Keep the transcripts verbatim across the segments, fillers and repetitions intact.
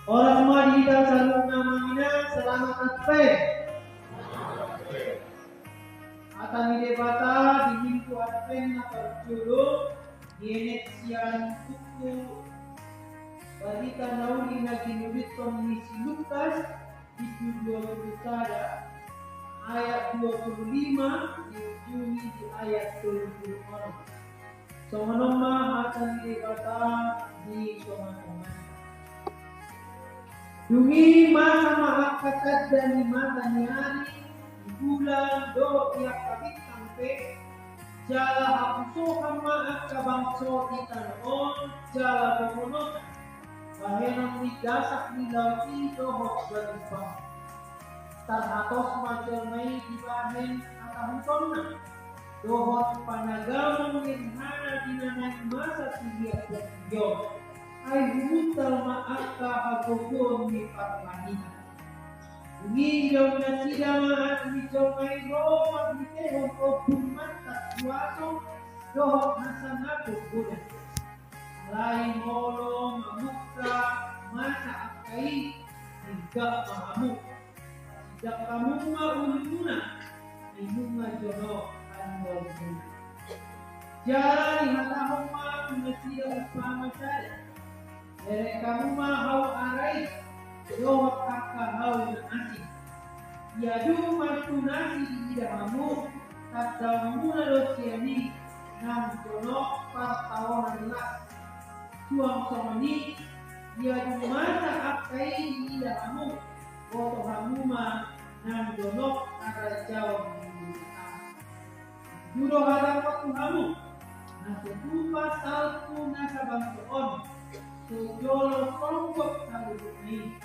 Horas ma di hita saluhutna, amang inang, selamat Advent. Hata ni Debata di Minggu Advent na parjolo dienet sian buku Barita Na Uli na ginuriton ni si Lukas, bindu dua pulu sada, ayat dua pulu lima, diujungi di ayat tolu pulu onom. Songon on ma hata ni Debata di tonga-tonga. Dung i masa ma angka tanda ni mata ni ari, ni bulan, dohot di angka bintang pe, jala hapusohon ma angka bangso di tano on, jala bobonotan, bahenon ni gasak ni laut i dohot ganup. Tarhatos ma jolma i dibahen hatahutonna dohot panagamon nirhana di na naeng masa tu dia portibi on. Ai huuntal ma angka hagogoon ni parmahinan. Dung i idaon nasida ma anak ni jolma i ro marhitehon ombun mantad huaso dohot hasangapon godang. Alai molo mamungka masa angka i, denggan ma hamu. Sidak hamu ma ulumuna, ai nunga jonok hamu ulumuna. Jala dihatahon ma tu nasida umpama sada. Leleng hamu ma hau ara i, dohot angka hau na asing. Ia dung martunas i diida hamu, tandaonmuna do sian i, nang jonok partaonan las. Suang songon i, ia dung masa angka i diida hamu, boto hamu ma nang jonok harajaon ni Debata. Tutu do hatangku tu hamu, na so tupa salpu na sabangso on, so jolo songgop saluhutna i.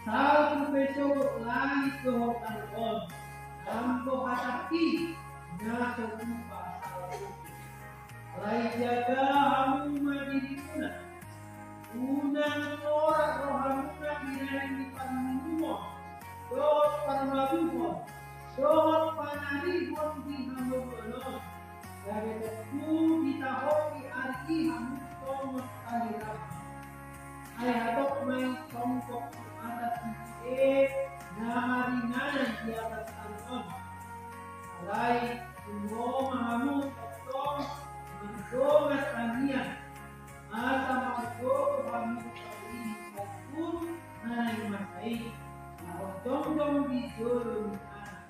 Salpu pe sogot langit dohot tano on, anggo hatangki na so tupa salpu. Alai jaga hamu ma dirimuna. Unang norak rohamuna binahen ni parminumon dohot parmabuhon dohot panarihon di hangoluan on, gabe tongtong ditahoki ari i hamu songon tali ramba. Ai hatop ma i songgop tu atas ni sude na maringanan di atas tano on. Alai olo ma hamu tongtong mardongan tangiang, asa margogo hamu paruhon salpu na naeng masa i, laho jongjong di jolo ni Anak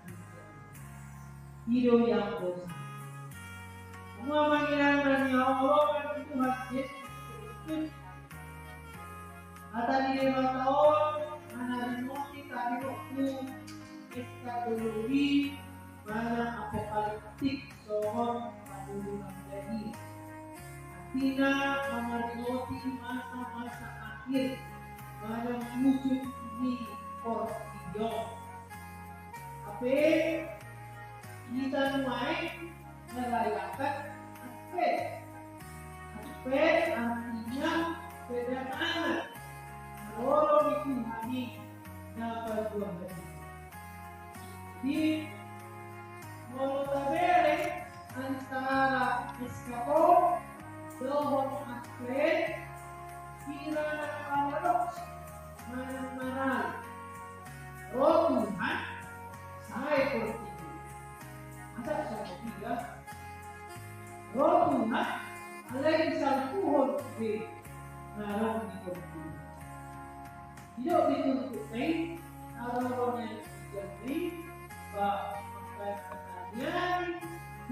ni Jolma. I do i angka hata. Hamu amang inang na nihaholongan ni Tuhan Jesus Kristus, hata ni Debata on manarimoti taringot tu eskatologi manang apokaliptik songon panurungan daging. Artina manarimoti masa-masa akhir manang ujung ni portibi on. Hape hita nuaeng merayakan Advent. Advent artinya kedatangan haroro ni Tuhan i na paduahon. Jadi molo tabereng antara Eskator dohot Advent, pira paradoks manang marale. Ro Tuhan, sae portibi. Asa sae portibi. Ro Tuhan, alai disalpuhon be na ro di portibi. Didok di turpukta i, haroro ni jolma i, ba, mangkana ari,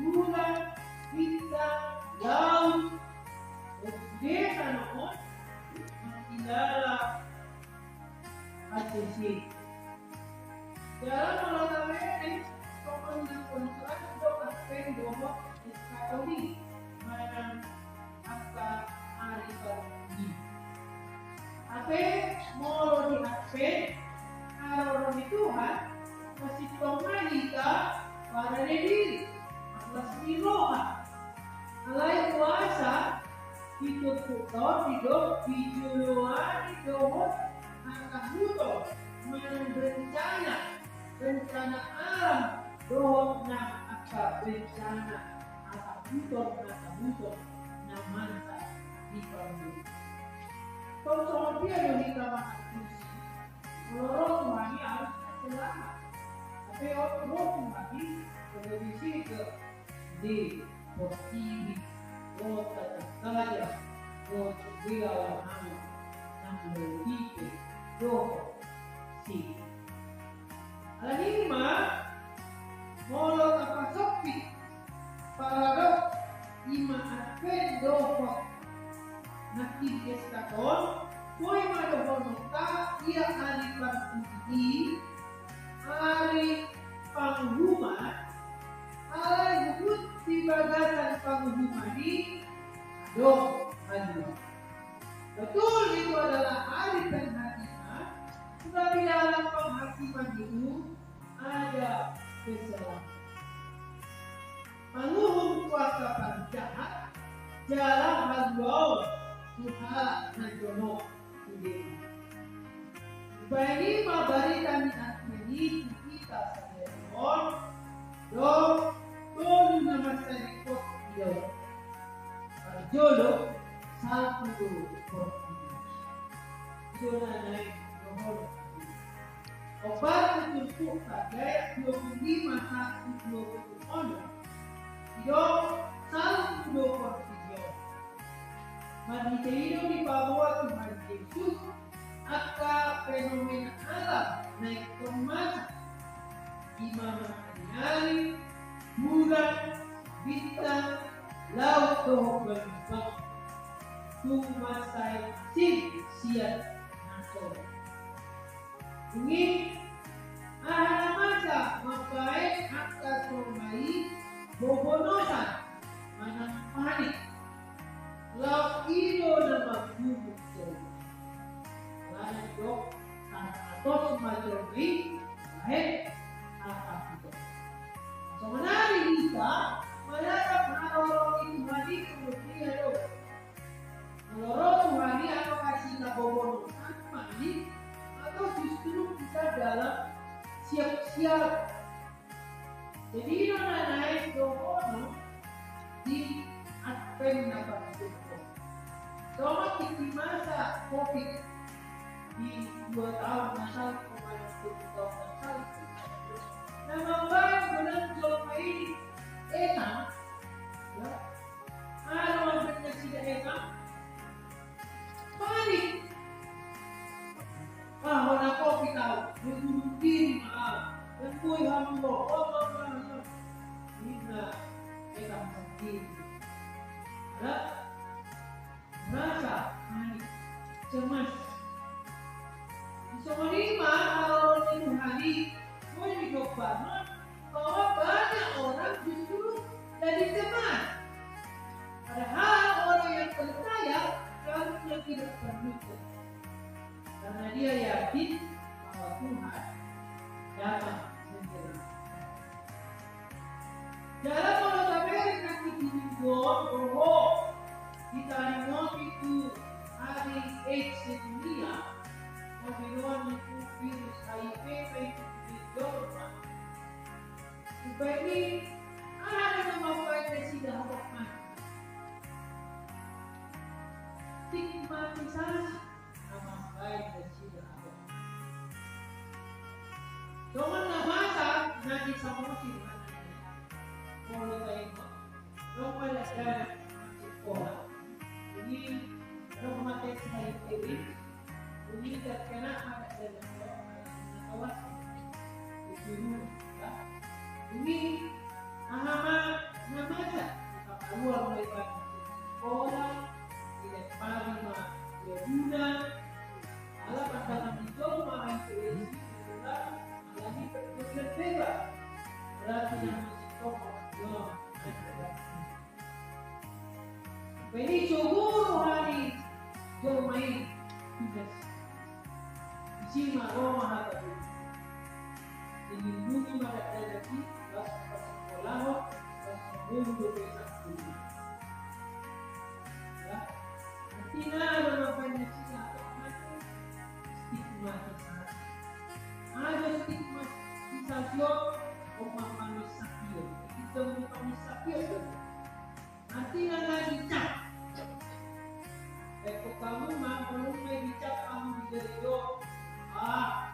bulan, bintang, laut, dohot sude tano on, mangkilala H C C. Jala molo tabereng, songon na kontras do Advent dohot eskatologi, manang angka ari parungkilon. Hape molo di Advent, haroro ni Tuhan, masintong ma hita parade diri, marlas ni roha. Alai boasa di turpukta on didok dijoloani dohot hatahuton manang bencana, bencana alam dohot nang angka bencana hatahuton, hatahuton na mansa di pangulu. Tong songon dia do hita mangantusi Ro Tuhan i harus selamat. Tapi ro Tuhan i lebih sini ke di portibi, kota terkaya, kota di lawan nama, nama lebih ke doho si. Alani i ma, molo tapasompit, paradok, ima Advent dohot nangkin Estaton, boi ma dohononta ia ari parpudi i, ari panguhuman, alai huhut di bagasan panguhuman i, adong haluaon. Betul itu adalah ari penghakiman, sebab di dalam penghakiman itu ada keselamatan. Manguhum kuasa parjahat, jala haluaon tu halak na jonok tu deba. Baen i ma barita ni Advent i tu hita sadari on, dohot tolu na mansai ringkot i do. Parjolo, salpu do portibi. I do na naeng dohonon. Ombar tu turpukta di ayat dua puluh lima sahat tu dua puluh onom. I do, salpu do portibi on. Marhite i do dipaboa Tuhan Jesus angka fenomena alam na ingkon masa, ima mataniari, bulan, bintang, laut dohot balimbang, tung mansai asing sian na torop. Dung i, aha na masa mambaen angka jolma i bobonosan manang panik? Laut i do na mambunuh jolma. Alana didok, taratos ma jolma i baen hata pitor. Songon i ma hita, mangarap haroro ni Tuhan i tu dia do. Molo ro Tuhan i, apakah hita bobonosan, panik, atau justru kita dalam siap-siap? Jadi i do na naeng dohonon di Advent na parjolo. Songon tingki masa covid di dua taon na salpu, manang tolu taon na salpu, na mambaen godang jolma i etang, ya, aha do mambaen nasida etang? Panik. Ah, hona covid au, dia bunuh diri ma au. Yang boi hamu lo, oh, oh, oh, oh. Ini na etang sendiri. Ya. Rasa panik, cemas. Songon i ma haroro ni Tuhan i, boi digombarhon bahwa banyak orang justru jadi cemas. Padahal orang yang percaya seharusnya tidak perlu cemas. Karena dia yakin bahwa Tuhan datang menyelamatkan. Jala molo tabereng nangkin di minggu on, dohot ditaringoti tu hari AIDS sedunia, paminoan ni virus HIV, baik itu di jolma. Umbahen i, aha do na mambaen nasida habot mati? Stigmatisasi na mambaen nasida habot mati. Songon na masa na di Samosir, molo taingot, adong ma dakdanak sikola. Jadi, adong ma tes HIV. Jadi terkena ma dakdanak, na kawas. Disuruh, ya. Jadi, aha ma na masa? Kaluar ma ibana sikola, dilempari ma ia guna. Ala pandangan ni jolma, HIV i, alani pergaulan bebas. Berarti na masih tong orang jolma. Jadi, so guru hari jolma i tugas. Disi ma ro ma hata Tuhan. Dilindungi ma dakdanak i, laos pasipolahon, laos mangolu dope sangkuni. Ya. Artina, na mambaen nasida habot mati, stigmatisasi. Aha do stigmatisasi on? Mampangisaki on. Itu mampangisaki on. Artina na dicap. Baik, hamu ma, molo na dicap hamu di gereja. Ah,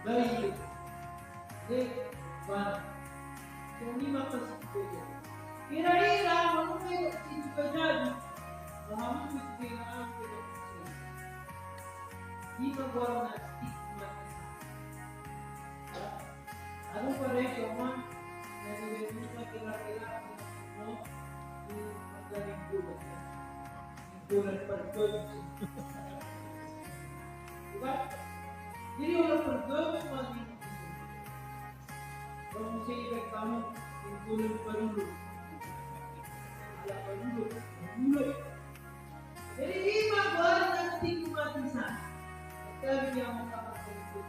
Baik. Jadi, bang. Songon i ma pasti. Kira-kira, molo nunga didok situka jadi, paham itu sebenarnya. Ima goarna stigmatisasi. Aduh, pada itu, Oma. Jadi, dia itu kira-kira, no, di perjalanan dulu. Bulan perjalanan. Bukan? Jadi, orang perjalanan masih. Kalau misalnya kamu, bulan perlu. Ala perlu, perlu. Jadi, ima goarna stigmatisasi. Tapi yang mau apa itu?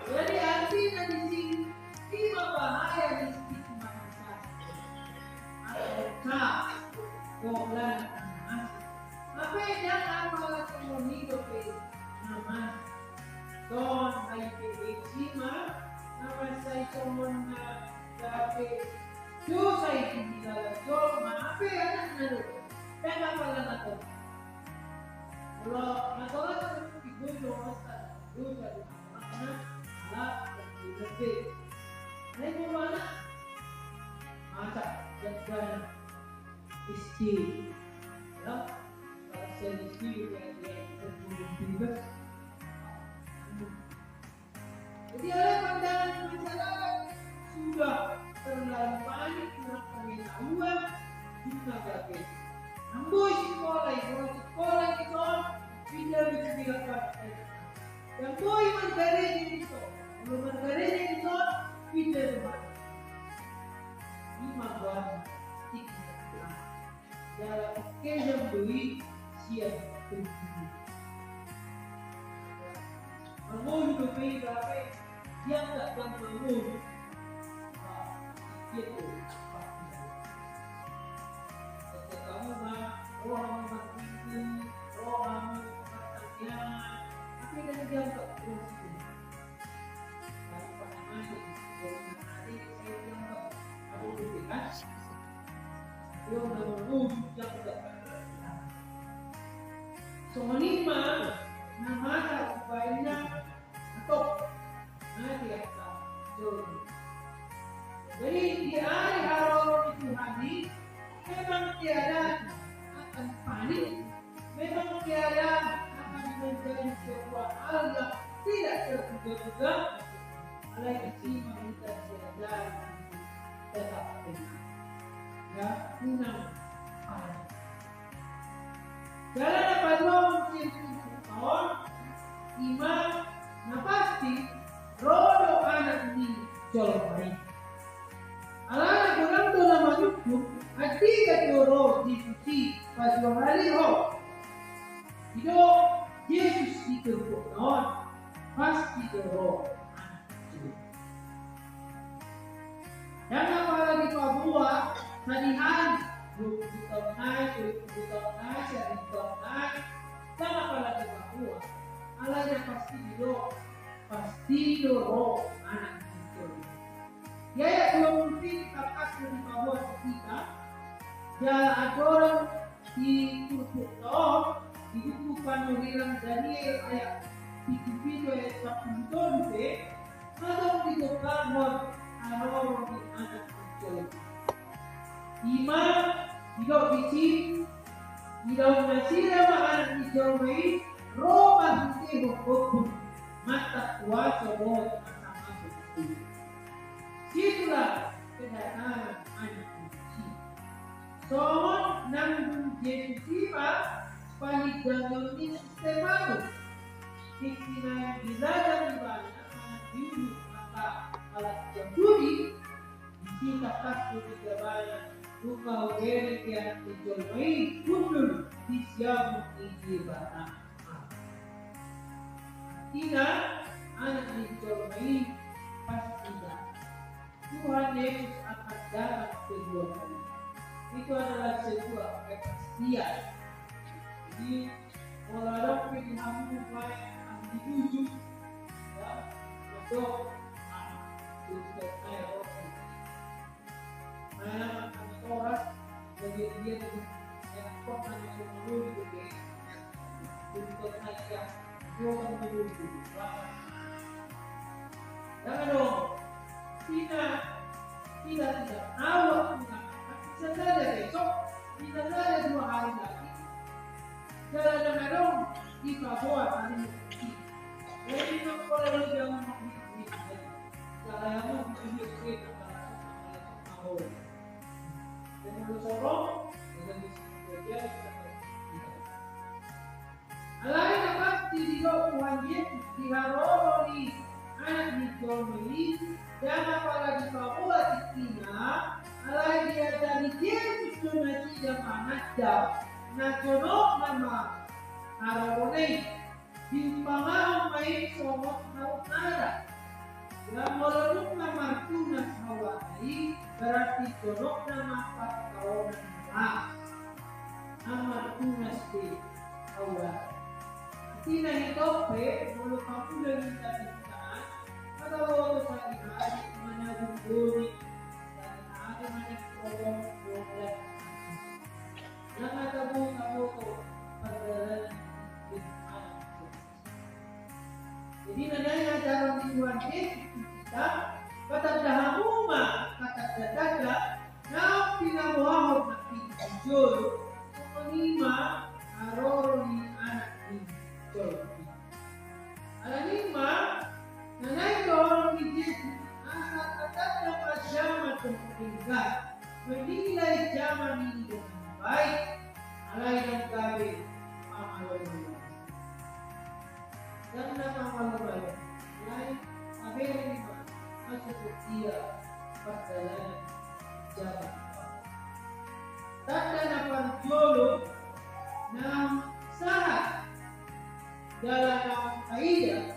Jadi, artina di sini, ima bahaya ni stigmatisasi. Atau ka, goarna stigmatisasi. Apa yang apala tengok hidup na masa. Songon ai pe isi ma, na mansai songon na gabe dosa i di dalam jolma, hape anakna do. Kan apala na tolap. Molo na tolap, kan tigo jolma sa, dosa do. Makna, ala, dan dosa be. Nah, itu mana? Masa, dan dana. Istri. Ya. Kalau saya istri, ya, ya, ya, bebas. Jadi, oleh pandangan masyarakat, sudah terlalu banyak kurang pengetahuan, juga gabe. Amboi sikola, sikola, sikola, tidak bisa dilakukan. Amboi margareja dison, molo margareja dison, pinda do ma. Ima goarna stigma. Jala kejam do i sian tubuh. Mangolu dope i, gabe dianggap dang mangolu. Gitu. Kata kamu ma, roha mu marminggu, roha mu martangiangan, tapi dang dianggap roha. Songon i ma na masa umbahen na top na di angka jolma. Jadi, di ari haroro ni Tuhan i, memang keadaan akan panik. Memang keadaan akan menjadi sebuah hal yang tidak terduga-duga. Alai disi ma hita diajari tetap tenang. Ya, unang panik. Jala na paduahon, ima na pasti ro do Anak ni jolma i. Alana godang do na manungkun, andigan do ro Jesus i paduahalihon. Didok Jesus di turpukna on, pasti do ro Anak ni jolma. Dang apala dipaboa sadihan, dua pulu taon nai, dua pulu taon nai, saribu taon nai, dang apala dipaboa. Alai na pasti didok, pasti do ro Anak ni jolma. Di ayat dua pulu pitu tangkas do dipaboa tu hita, jala andorang di turpukta on, di buku panurirang Daniel ayat pitu pitu ayat sampulu tolu pe, adong digokhon haroro ni Anak ni jolma. Ima didok disi, didaun nasida ma Anak ni jolma i ro marhitehon ombun, manat kuaso dohot hasangapon. Situlah kedatangan Anak ni jolma. Songon nanggung Jesus i ma panindangon ni Stefanus. Tingki naeng dilajam ibana, diuhum angka halak Jahudi, disi tangkas do dijabana, nunga hubereng Anak ni jolma i hundul di siamun ni Debata. Artina, Anak ni jolma i pasti da. Tuhan Yesus akan Itu adalah sebuah kepastian. Jadi, molo adong pe di hamu baen ahli nujum, ya, betul. Nah, itu saya. Nah, yang akan horas, jadi dia tuh, yang kok hanya cuma dulu gitu ya. Untuk saya, dia kan dulu gitu. Jangan dong. Tidak, tidak, tidak. Awak tidak. Bisa saja besok, bisa saja dua hari lagi. Jalan yang ada, dipaboa hari ini. Jadi, kalau lu jangan mau gitu, gitu. Jalan yang mau gitu, gitu, gitu. Kalau sorong, dengan bisa terjadi, bisa terjadi. Alai na pasti didok Tuhan Jesus di haroro ni Anak ni jolma i, jala pala dipaboa tingkina, alai diajari Jesus do nasida mananda, na jonok nama harorona i, diumpamahon ma i songon haroro. Jala molo dung na martunas hawatna i, berarti jonok nama parkaronan na. Am martunas be hawatna. Tina hitop be, molo pamuda minta mintaan, maka boto sari-sari manabung doni, sari-sari manabung doni, doni. Nang taboto-boto pardalanan di anak. Jadi, na naeng ajaron ni Tuhan Jesus tu hita, patanda hamu ma, patanda-tanda, naung pinaboahon na pintu jolo, songon i ma haroro ni Anak ni jolma i. Alani i ma, na naeng dohonon ni Jesus, asa tatanda ma jaman dohot denggan, menilai jaman ini dengan baik, alai ndang gabe pamalo-malo. Ndang na pamalo-malo, alai tabereng ma, asa setia pardalanan jaman. Tanda na parjolo, na sahat jala na taida,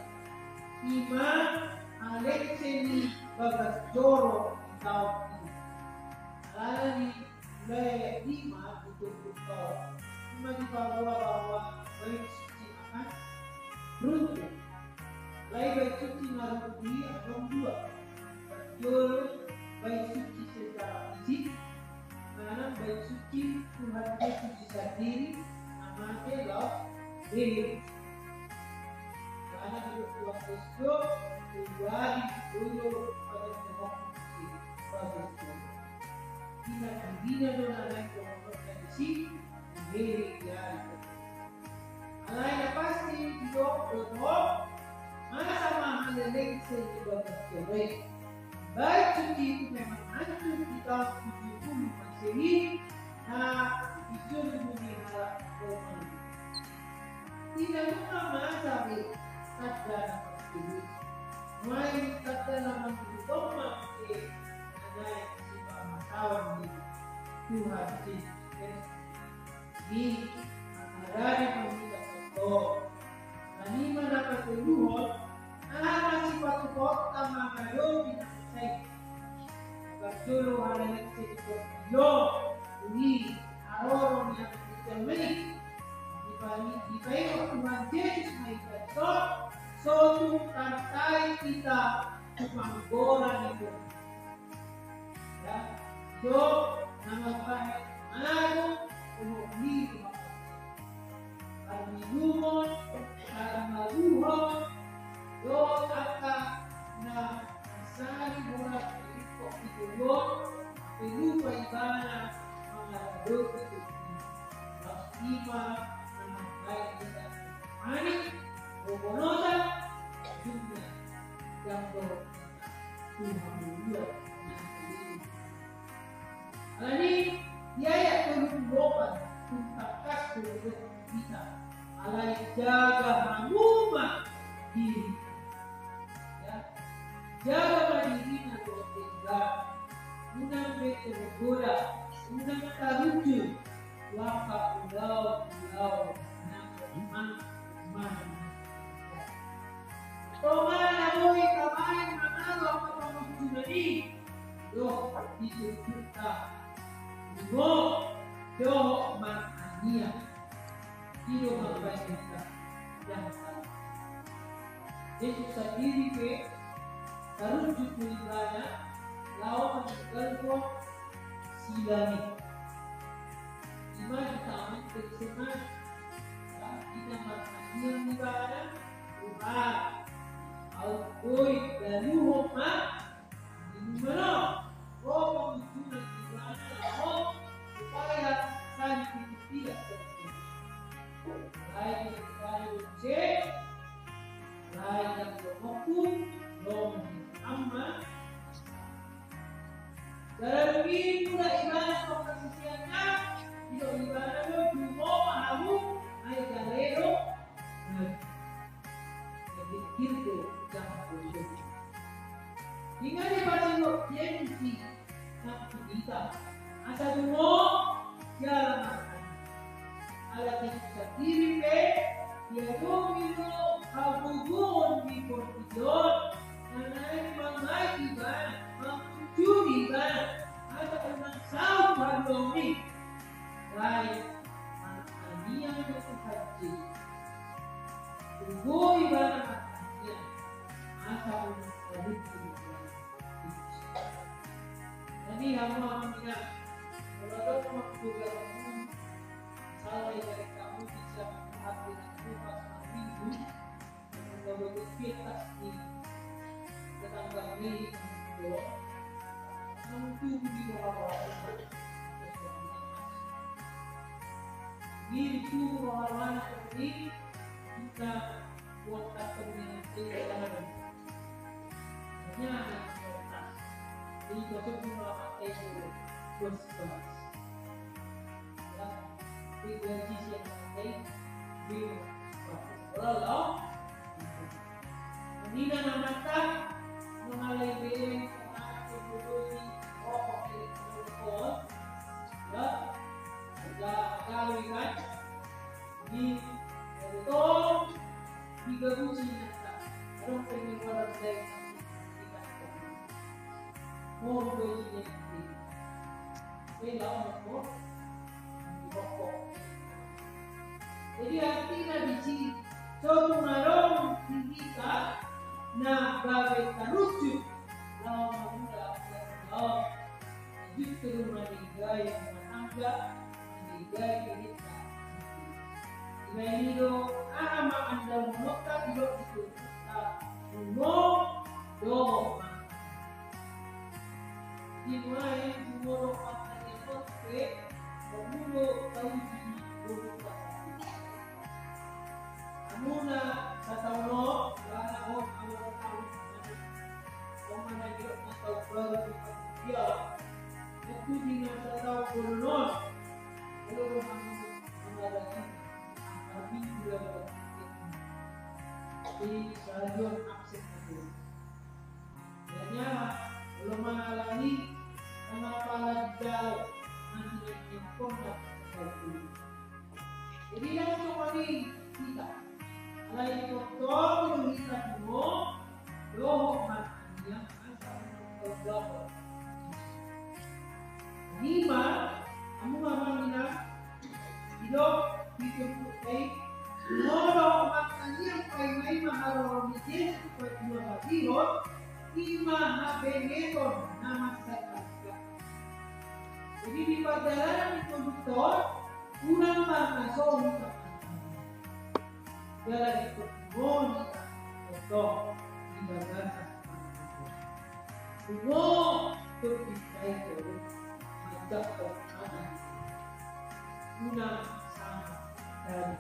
i ma alengse ni bagas joro di taon i. Alani i, mulai ayat lima di turpuk taon i ma dipaboa bahwa bait suci akan runtuh. Alai bait suci na runtuh i adong dua. Parjolo, bait suci secara fisik, manang bait suci Tuhan Jesus i sandiri, na mate laos hehe. Manang didok Tuhan Jesus do, kecuali dulu pada Tuhan Jesus. Ina dirinya do na naeng dohononna disi, hehe, ya. Alai na pasti didok dohot, masa ma haleleng se di bagas joro i. Bait suci itu memang hancur di tahun tujuh puluh Masehi, na disuruh bumi halak Romawi. Tidak lupa masa be tanda na parjolo. Nuaeng tanda na manjadi toma be na naeng sipamasaon ni Tuhan Jesus Kristus. Di, mangarani ma hita tontu. Alani i ma na patoluhon, aha ma sipatupaonta mangadopi na masa i. Parjolo haleleng se di portibi on, i haroro ni Anak ni jolma i. Dipa-, dipaingot Tuhan Jesus ma i, so tung tartai hita tu panggora ni Tuhan. Ya, jo, na mambahen manu, umur ni, parminumon, parmabuhon, jo, angka na sari borat, rikok di jolo, pe lupa ibana, mangaradoki tu. Laos i ma, na mambahen hita, panik, bobonosa, jumlah, jambo, Alani, di ayat tolu pulu opat, tung tangkas do didok tu hita, alai jaga hamu ma diri. Ya. Jaga ma dirinami dohot denggan. Unang be tergoda, unang tarunjun, tu angka ulaon-ulaon na manang manang. Toma na boi tabaen mangalo angka pangunjunan i, dohot di turpukta Pungu dohot martangiang. I do mambahen hita. Yang satu. Jesus sandiri pe tarunjuk do ibana laho maninggalhon silang i. Ima di taman Getsemani. Di na martangiang ibana, Tuhan, aut boi daluhon ma. Di na molo ro pangunjunan di ibana laho, supaya sali tidak terjadi. Lain yang baru cek, lain yang berfokus, lomon ama. Dalam minggu na ibana tong kasisianna, didok ibana do, dungo ma hamu, ai gale do. Nah, pikir do, jangan bodoh. Ingat di paling waktu yang mesti, waktu kita, asa dungo, jalan makan. Ala Jesus sandiri pe, diadopi do hagogoon di portibi on, na naeng mambahen ibana, mangunjuni ibana, asa unang saut haduaon i. Lae, martangiang do Tuhan Jesus. Tubu ibana martangiang, asa unang saut haduaon i. Jadi, hamu amang inang, molo adong hamu di luar, misalna dari hamu bisa menghargai Tuhan seminggu, menghargai Tuhan di tetangga ini, untuk di luar. Ini itu orang-orang ini kita buat tak terminal. Jadi, di tong di gabusi nasa adong pengeluaran dari kita. Mau gaji yang bela mau di pokok. Jadi artina di sini, so tung adong di hita na gabe tarunjuk laho mangula, laho justru manegai rumah tangga, manegai hita. Dibaen i do, aha ma andalhononta, didok di Tuhan, pungu dohot martangiang. Di nuaeng pungu dohot martangiang on pe, pungu do tauji ngolunta. Hamu na sataon on, ala on, ala on, on ma na didok na taon baru di Panitia. Itu di na sataon bolon on. Lalu hamu mangalami, hamu di dalam. Di stadion absen itu. Hanya, molo mangalami, kenapa lagi jauh, nanti nanti pun tak tahu. Jadi, langsung kami kita. Alai tongtong do hita pungu dohot martangiang asa unang tau dohot. Ima, hamu amang inang, didok di turpuk i, molo martangiang paima-ima haroro ni Jesus, paima-ima hatahon, ima habengeton na mansai. Jadi di pardalanan ni ngolunta on, unang marnaso hita. Jala di tongtong i, tongtong di bagasan. Pungu, tongtong di bagasan. Unang sama tadi.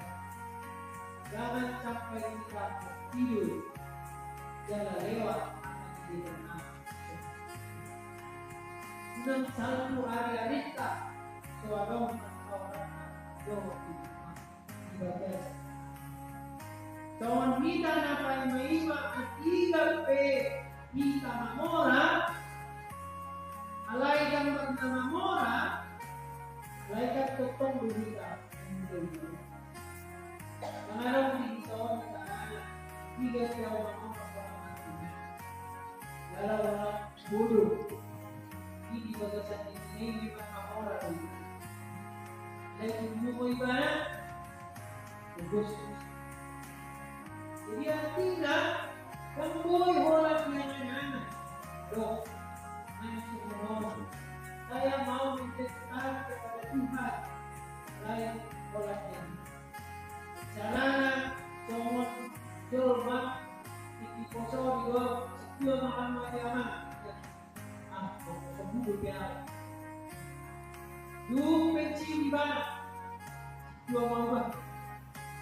Jangan sampai kita tidur. Jala lewat anak di tengah. Unang salpu ari-arinta, so adong na saoratna dohot di bagas. Songon hita na paima-ima, andigan pe hita mamora, alai ndang pernah mamora, alai kan tongtong do hita. Mangarap di son, misalnya, tiga tahun mamora, kalau orang bodoh. Ini bagasan ini memang apa Ora di. Lain dulu ibana. Bagus. Jadi artinya, kan boi holan ni anak-anak. Dok, main semua. Saya mau mendekatkan kepada Tuhan. Lain holan ni anak. Carana songon jolma, tingki poso di dok, setia makan mati anak. Ah, kok sebut ya. Dung pensiun ibana. Dua mauan.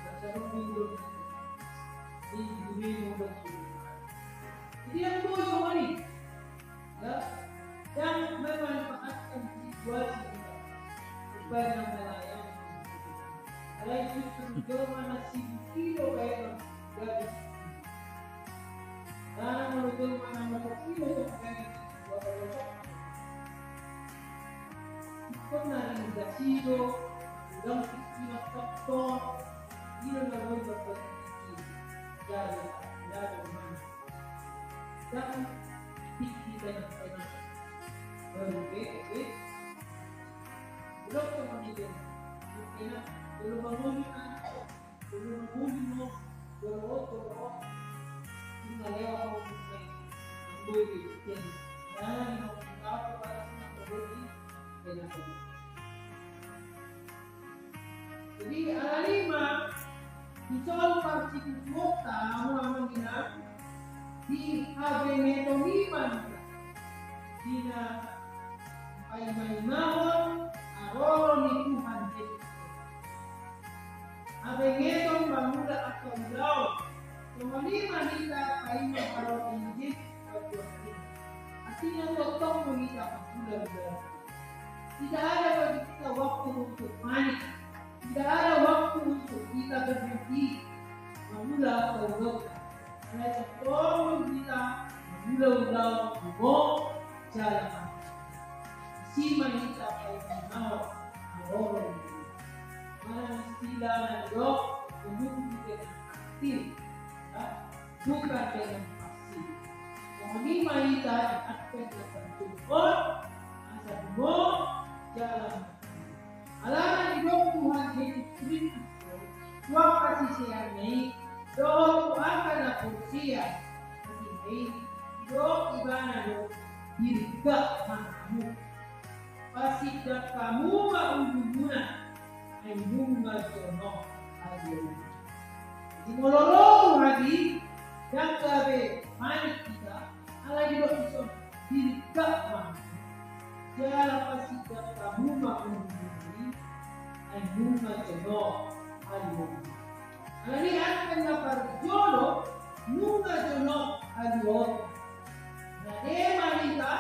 Rasa dong minggu. Di dunia minggu. Jadi yang tua sama ni. Ya. Yang memanfaatkan situasi kita. Supaya yang lain. Alai justru jolma na sibuk i do baenon. Jadi. Karena menurut jolma na sibuk i do baenon. Pernah ringgasido, ulang pikiran faktor, ilo na boi berpikir, jadi, jadi mana? Dan pikiran tengah, baru be, be, belum kemudian, mungkin, belum bangun, Jadi, alani i ma, di son parsitutuonta, hamu amang inang, di habengeton i ma, di na paimaimahon haroro ni Tuhan Jesus. Habengeton mangula angka ulaon. Songon i ma hita paima haroro ni Jesus. Artinya tongtong do hita mangula ulaon. Tidak ada bagi kita waktu untuk panik. Tidak ada waktu untuk kita berhenti mangula angka ulaon. Alai tongtong do hita mangula ulaon, mangula jala mangula. Disi ma hita paima haroro. Mana istilah na didok menunggu dengan aktif, ya, bukan dengan pasif. Songon i ma hita di Advent na parjolo on, asa dumenggan jala mangula. Alana didok Tuhan Jesus Kristus tu angka siseanna i dohot tu angka na porsea, hatiha i didok ibana do, diringgas ma hamu. Pasindak hamu ma ujungmuna, ai nunga jonok haliaon. Jadi molo ro Tuhan i, ndang gabe panik hita, alai didok dison, diringgas ma hamu. Jala pasindak hamu ma ujungmuna i, ai nunga jonok haliaon. Alani i Advent na parjolo, nunga jonok haliaon. Rade ma hita,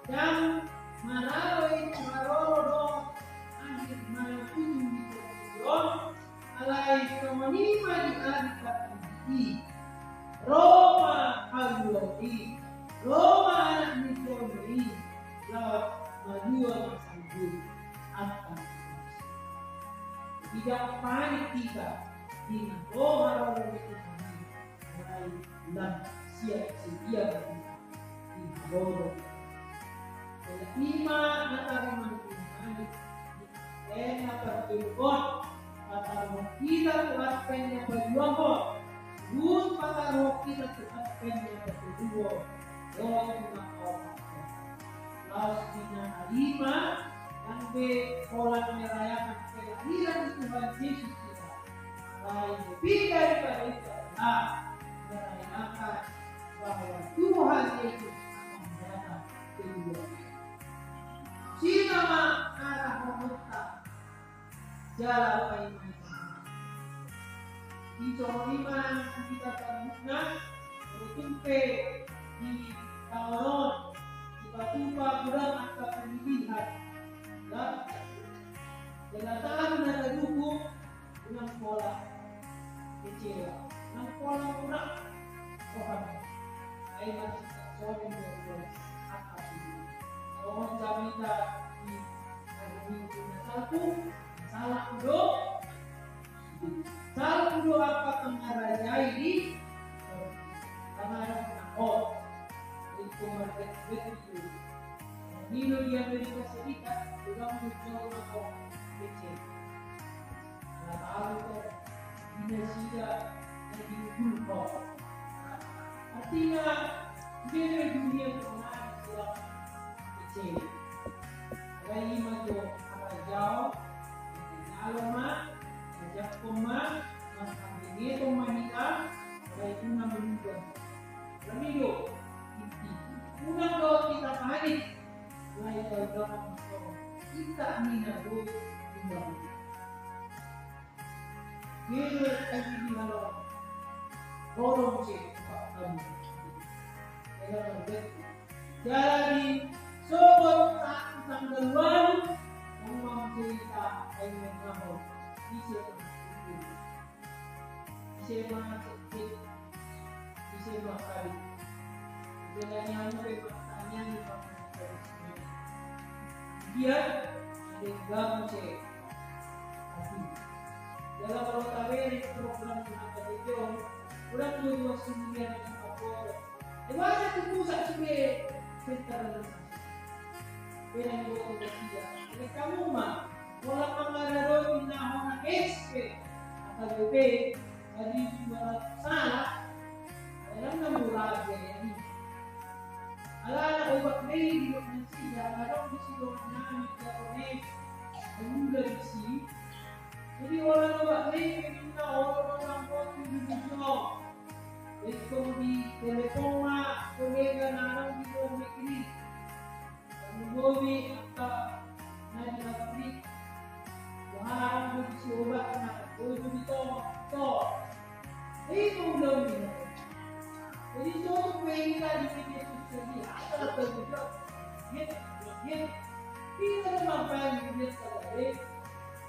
ndang maralo i tu haroro dohot akhir manang ujung ni portibi on, alai songon i ma di ari parjolo i. Ro ma haliaon i, ro ma Anak ni jolma i, laos malua ma sandiri. Angka na pinarsinta, ndang panik hita di na ro haroro ni Tuhan i. Alai lam siap sedia ma hita di haroro. Jala i ma na taringot ni Tuhan i di Advent na parjolo on, pataruhon hita tu Advent na paduahon, dung pataruhon hita tu Advent na patoluhon, dohot tu na paopathon. Laos di na lima, nang pe holan merayakan kelahiran ni Tuhan Jesus hita. Alai lebih daripada itu adalah merayakan bahwa Tuhan Yesus akan datang kedua. Disi ma arahononta jala paima-imahon. Di songon i ma di hita saluhutna, ro tung pe di taon on, tupa-tupa godang angka panyudihan. Jala tahu na tadukung, unang pola kecewa, unang pola murang. Roha ma. Ai masih songon do angka panyudihan. Songon jamita di hari Minggu na salpu, salpu do. Salpu do angka pangarajai di, pangarajai na hot. Itu market betul. Ido di Amerika Serikat, ulang mencoba kau kecil. Ala tahu kau, di nasida na diunggul kau. Artina, dia dunia kau na di dalam kecil. Alai ima jo, apa jauh, alo ma, ajak kau ma, mas ambil dia kau ma hita, alai ima menunjukkan. Kami do, inti. Unang do hita panik, alai tau dapat masoro. Hita mina do, unang. Dia do, kami di halo. Tolong cek, Pak, kami. Jadi, sobat tak tanggal baru, memang cerita, ayo, kamu. Bisa, Pak. Ise ma cekcek, ise ma kali. Ise na nian pe pertanyaan di pertanyaan. Dia ada yang gabung cek. Tapi dalam kalau taberi program di H K J P O, ulang dua dua sembilan empat puluh. Dewasa tu pusat sudah pintar dan sasar. Beda ni boto bertiga. Ini kamu ma, pola mangaradoti na hona S P atau B P, jadi dua ratus salah. Dalam enam bulan dia ini. Ala na obat mei di waktu sida, kadang di situ nami jago mei. Mula di sini. Jadi orang obat mei, minta orang orang kau di sini. Jadi kau di telepon ma kolega na adong di luar negeri. Kami bobi angka na di Afrika. Wahai angka di si obat na bobi di to to. Itu belum ini. Jadi so tu kita di media sosial di antara terjadi. Kita cuma main di media sosial.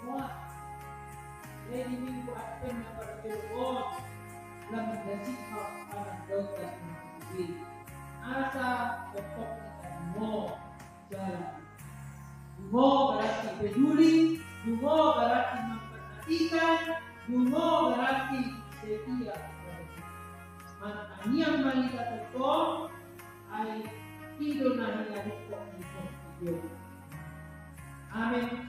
Wah. Jadi minggu Advent na parjolo on, lam dasi ma pangandotan na putih. Asa toktok na tadi mo jalan. Mo berarti peduli, mo berarti memperhatikan, mo berarti setia. Mantangiang ma hita tongtong, ai i do na hinadukkon di Tuhan. Amin.